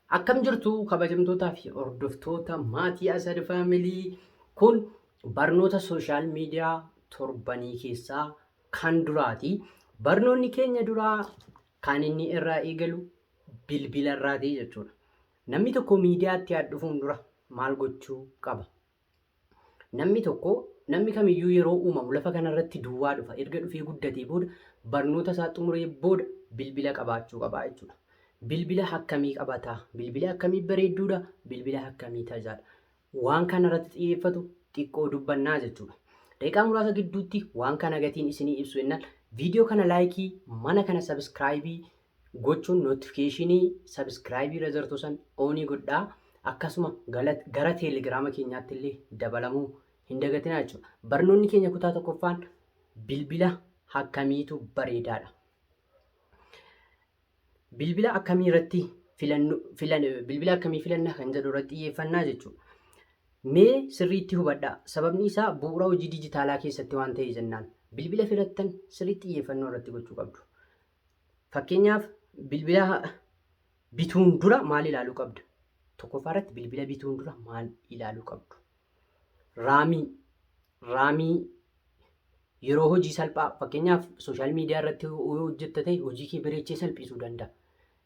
Akkam jirtu, kabajamtootaa fi hordoftoota maatii Asad Family? Kun barnoota social media torbanii keessaa kan duraati. Barnoonni keenya duraa kan inni irraa eegalu bilbila irraati jechuudha. Namni tokko miidiyaatti dhufuun dura maal gochuu qaba? Namni tokko, namni kamiyyuu yeroo uumamu lafa kanarratti duwwaa dhufa. Erga dhufee guddatee booda, barnoota isaa xumuree booda bilbila qabaachuu qaba jechuudha. Bilbila akkamii qabata? Bilbila akkamii bareedduudha? Bilbila akkamii tajaajila? Waan kanarratti xiyyeeffatu xiqqoo dubbannaa jechuudha. Daqiiqaa muraasa gidduutti waan kana gatiin isinii ibsu jennaan, viidiyoo kana like, mana kana subscribe gochuun notification subscribe irra jirtu san on godhaa. Akkasuma gara Teelegiraama keenyaatti illee dabalamuu hin dagatinaa jechuudha. Barnoonni keenya kutaa tokkoffaan bilbila akkamiitu bareedaadha? Bilbila akkamii irratti filannu, bilbila akkamii filanna kan jedhu irratti xiyyeeffannaa jechuudha. Mee sirriitti hubadhaa. Sababni isaa bu'uura hojii dijitaalaa keessatti waan ta'e jennaan, bilbila filattan sirriitti xiyyeeffannoo irratti gochuu qabdu. Fakkeenyaaf, bilbila bituun dura maal ilaaluu qabdu? Tokkoffaa irratti bilbila bituun dura maal ilaaluu qabdu? RAM. RAM yeroo hojii salphaa, fakkeenyaaf social media irratti yoo hojjetta ta'e, hojii kee bareechee salphisuu danda'a.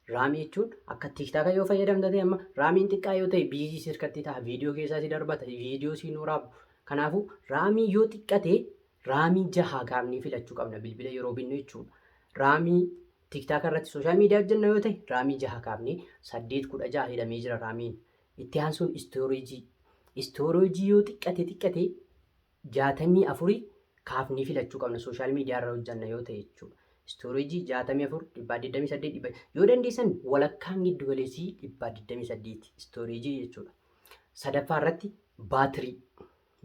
RAM jechuun akka TikTok yoo fayyadamta ta'e, amma RAMiin xiqqaa yoo ta'e busy sirkatti ta'a, viidiyoo keessaa si darbata, viidiyoo si waraabu. Kanaafuu RAM yoo xiqqate, RAM 6 kaafnee filachuu qabna bilbila yeroo binnu jechuudha. RAM TikTok irratti social media hojjenna yoo ta'e, RAM 6 kaafnee, 8, 16 jedhamee jira RAMiin. Itti aansuun storage. Storage yoo xiqqate xiqqate 64 kaafnee filachuu qabna social media irra hojjenna yoo ta'e jechuudha. Storage 64, 128, dhibba yoo dandeessan, walakkaan giddu galeessii 128 storage jechuudha. Sadaffaa irratti baatirii.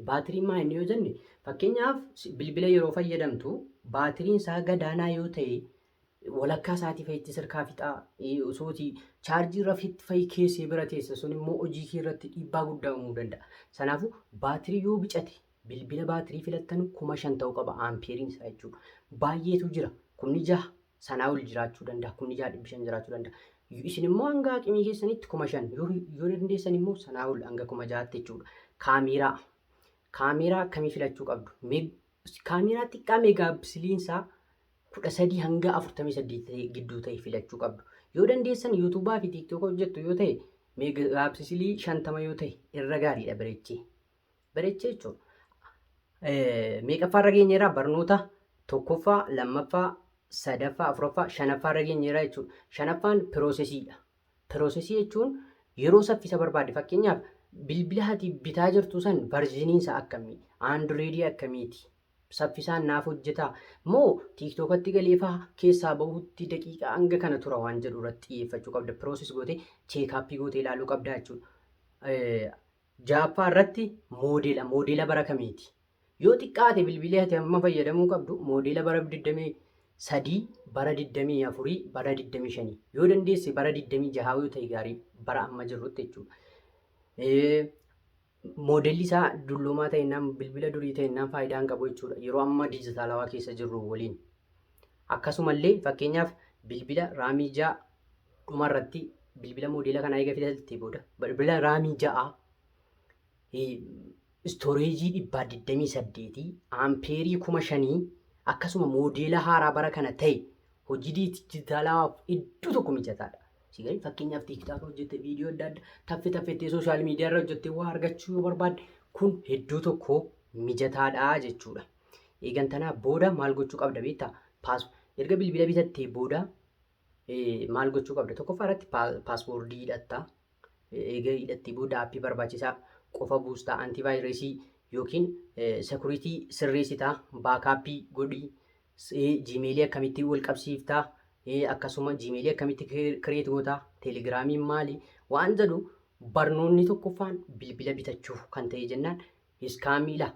Baatiriin maa inni yoo jenne, fakkeenyaaf bilbila yeroo fayyadamtu baatiriin isaa gadaanaa yoo ta'e, walakkaa isaatii fa'itti sirkaa fixaa, osootii chaarjii irra fa'i keessee bira teessa, sun immoo hojii kee irratti dhiibbaa guddaa uumuu danda'a. Kanaafuu baatirii yoo bicate, bilbila baatirii filattanu 5000 ta'uu qaba aampeeriin isaa jechuudha. Baay'eetu jira. 6000 sanaa ol jiraachuu danda'a. 6500 jiraachuu danda'a. Isin immoo hanga aqimii keessanitti 5000, yoo dandeessan immoo sanaa ol hanga 6000tti jechuudha. Kaameeraa. Kaameeraa akkamii filachuu qabdu? Kaameeraa xiqqaa megapixeliin isaa 13 hanga 48 gidduu ta'e filachuu qabdu. Yoo dandeessan YouTubaa fi TikTok hojjettu yoo ta'e, megapixel 50 yoo ta'e irra gaariidha, bareechee. Bareechee jechuudha. Meeqaffaa irra geenyeerraa? Barnoota tokkoffaa, lammaffaa, sadaffaa, afuraffaa, shanaffaa irra geenyeerraa jechuudha. Shanaffaan processiidha. Process jechuun yeroo saffisa barbaadde, fakkeenyaaf bilbila ati bitaa jirtu san versioniin isaa akkamii? Android akkamiiti? Saffisaan naaf hojjetaa moo TikTokatti galeefaa keessaa bahutti daqiiqaa hanga kana tura waan jedhu irratti xiyyeeffachuu qabda. Process gootee, check up gootee ilaaluu qabda jechuudha. Ja'affaa irratti moodela. Moodela bara kamiiti? Yoo xiqqaate bilbilee ati amma fayyadamuu qabdu moodela bara 23, bara 24, bara 25, yoo dandeesse bara 26 yoo ta'e gaarii, bara amma jirrutti jechuudha. Moodelli isaa dulloomaa ta'ennaan, bilbila durii ta'ennaan faayidaa hin qabu jechuudha. Yeroo amma dijitaalawaa keessa jirru waliin. Akkasumallee fakkeenyaaf bilbila RAM 6, dhumarratti bilbila moodela kanaa eega filattee booda, bilbila RAM 6, storage 128, aampeerii 5000, akkasuma moodeela haaraa bara kana ta'e hojii dijitaalawaaf iddoo tokko mijataadha. Sigarii fakkeenyaaf TikTok hojjette, viidiyoo adda addaa taffe taffettee social media irra hojjettee waa argachuu yoo barbaadde, kun hedduu tokko mijataadha jechuudha. Eegan tanaa booda maal gochuu qabda beektaa? Paas erga bilbila bitattee booda maal gochuu qabda? Tokkoffaa irratti password hidhatta. Eega hidhattee booda app barbaachisaa qofa buustaa, antivirus yookiin security sirreessitaa, backup godhii, Gmail akkamitti wal qabsiiftaa, akkasuma Gmail akkamitti create gootaa, Teelegiraamiin maali waan jedhu. Barnoonni tokkoffaan bilbila bitachuu kan ta'e jennaan, iskaamiila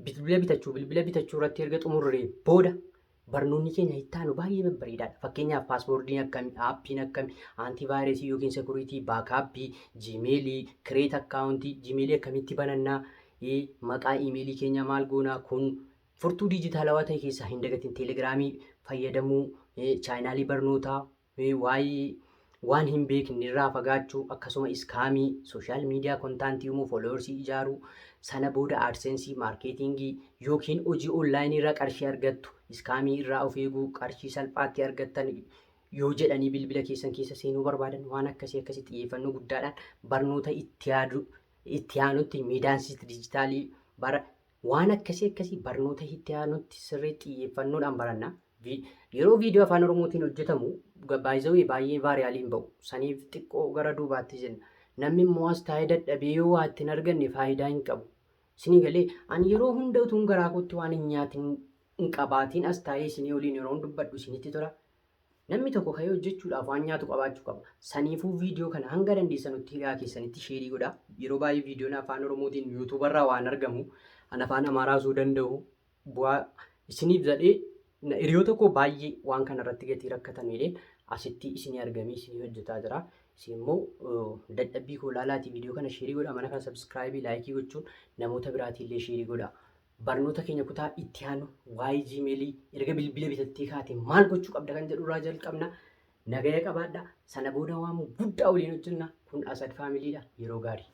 bilbila bitachuu irratti erga xumurree booda barnoonni keenya itti aanu baay'ee babbareedaadha. Fakkeenyaaf passwordiin akkamii, appiin akkamii, antivirus yookiin security, backup, Gmail, create account, Gmail akkamitti banannaa, maqaa iimeelii keenya maal goonaa, kun furtuu dijitaalawaa ta'e keessaa hin dagatin, Teelegiraamii fayyadamuu, channel barnootaa, waa'ee Waan hin beekne irraa fagaachuu, akkasuma scamii, social media contentii uumuu, followersii ijaaruu, sana booda AdSense, marketingii yookiin hojii onlineii irraa qarshii argattu, scamii irraa of eeguu, qarshii salphaatti argattan yoo jedhanii bilbila keessan keessa seenuu barbaadan, waan akkasii akkasii xiyyeeffannoo guddaadhaan barnoota itti yaadu itti aanutti miidaansitti dijitaalii bara waan akkasii akkasii barnoota itti aanutti sirrii xiyyeeffannoodhaan baranna. Yeroo viidiyoo Afaan Oromootiin hojjetamu baay'ee baay'ee viralii hin ba'u. Saniif xiqqoo gara duubaatti jenna. Namni immoo as taa'ee dadhabee yoo waa ittiin arganne faayidaa hin qabu. Isinii galee, ani yeroo hunda utuun garaa kootti waan hin nyaatin hin qabaatiin as taa'ee isinii waliin yeroo dubbadhu isinitti tola. Namni tokko ka'ee hojjechuudhaaf waan nyaatu qabaachuu qaba. Saniifuu viidiyoo kana hanga dandeessanutti hiriyaa keessanitti share godhaa. Yeroo baay'ee viidiyoon Afaan Oromootiin YouTuberraa waan argamu, an Afaan Amaaraa osoo danda'u bu'aa isiniif jedhee hiriyoota koo baay'ee waan kana irratti gatii rakkatan jedheen asitti isinii argamee isinii hojjetaa jira. Isin immoo dadhabbii koo ilaalaatii viidiyoo kana share godhaa, mana kana subscribe, like gochuun namoota biraatii illee share godhaa. Barnoota keenya kutaa itti aanu waa'ee Gmailii erga bilbila bitattee kaate maal gochuu qabda kan jedhu irraa jalqabna. Nagaya qabaadha. Sana booda waan guddaa waliin hojjenna. Kun Asad Familydha. Yeroo gaarii.